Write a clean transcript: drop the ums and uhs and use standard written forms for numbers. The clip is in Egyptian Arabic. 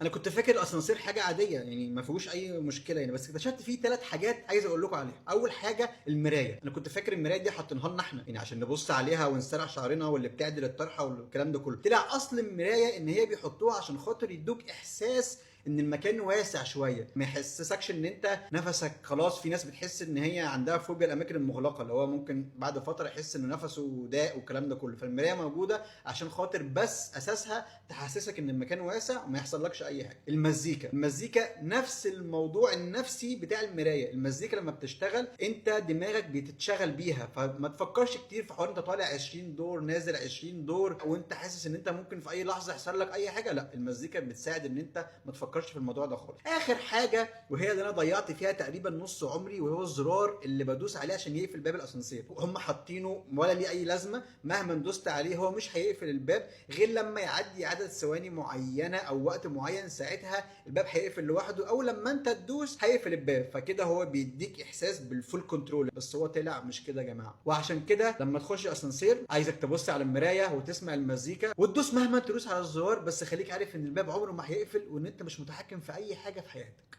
انا كنت فاكر الاسانسير حاجة عاديه، يعني ما فيهوش اي مشكلة يعني، بس اكتشفت فيه 3 حاجات عايز اقول لكم عليها. اول حاجة المرايه. انا كنت فاكر المراية دي حاطينها لنا احنا يعني عشان نبص عليها ونسرح شعرنا واللي بتعدل الطرحة والكلام ده كله. طلع اصل المراية ان هي بيحطوها عشان خاطر يدوك احساس ان المكان واسع شويه، ما يحسسكش ان انت نفسك خلاص. في ناس بتحس ان هي عندها فوبيا الاماكن المغلقه، اللي هو ممكن بعد فترة يحس ان نفسه ضاق والكلام ده كله. فالمرايه موجودة عشان خاطر بس اساسها تحسسك ان المكان واسع وما يحصلكش اي حاجه. المزيكا، المزيكا نفس الموضوع النفسي بتاع المرايه. المزيكا لما بتشتغل انت دماغك بتتشغل بيها، فما تفكرش كتير في حوار انت طالع 20 دور نازل 20 دور وانت حاسس ان انت ممكن في اي لحظة يحصل لك اي حاجه. لا، المزيكا بتساعد ان انت ما تفكرش في الموضوع ده خالص. اخر حاجة وهي اللي انا ضيعت فيها تقريبا نص عمري، وهو الزرار اللي بدوس عليه عشان يقفل باب الاسانسير. هم حاطينه ولا ليه اي لازمه، مهما دوست عليه هو مش هيقفل الباب غير لما يعدي عدد ثواني معينة او وقت معين، ساعتها الباب هيقفل لوحده، او لما انت تدوس هيقفل الباب. فكده هو بيديك احساس بال full control، بس هو طلع مش كده يا جماعه. وعشان كده لما تخش اسانسير عايزك تبص على المراية وتسمع المزيكا وتدوس مهما تدوس على الزرار، بس خليك عارف ان الباب عمره ما هيقفل وان انت مش متحكم في اي حاجة في حياتك.